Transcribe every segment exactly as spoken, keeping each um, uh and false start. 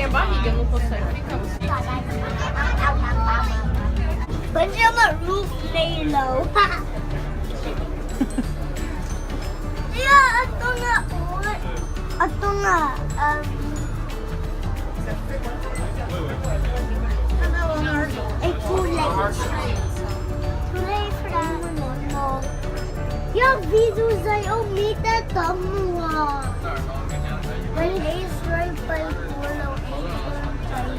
Barriga no consegue ficar. Pajama roof lay low. Yeah, ito nga, oh. Ito nga, um, ay, kulay. Kulay brown, no? Yung video sa'yo, mita tamuha. When Israel fell, Israel fell.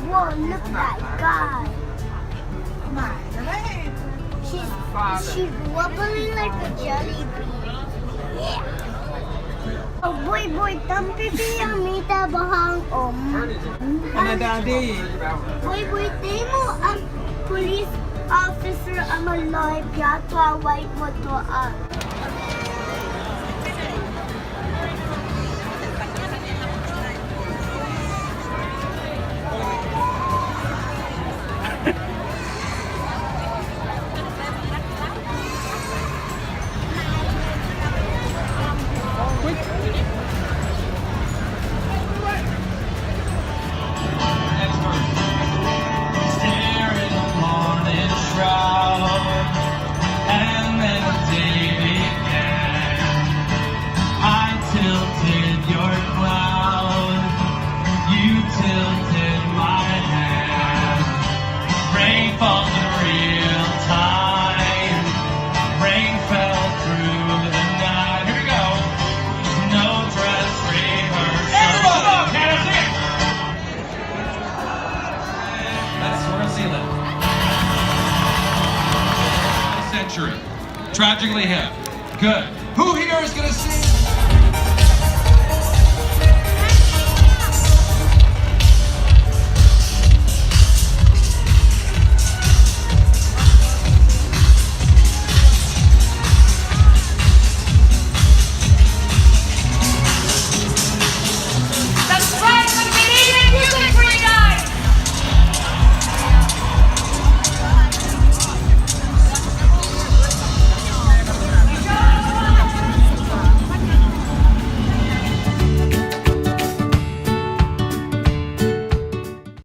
Whoa, look at that guy. She's, she's wobbling like a jelly bean. Yeah. Oh, boy, boy, tampipi ang mita bahang om. Ano, Daddy? Boy, boy, timo ang police officer ang malay biya tua white mo tua. Stare in the morning shroud, and then the day began. I tilted your cloud, you tilted my hand. Rain falls in real time. Rain fell through the night. Here we go. No dress rehearsal. Everyone! Can I sing it? That's Horace Sealand. Century. Tragically hip. Good. Who here is gonna sing?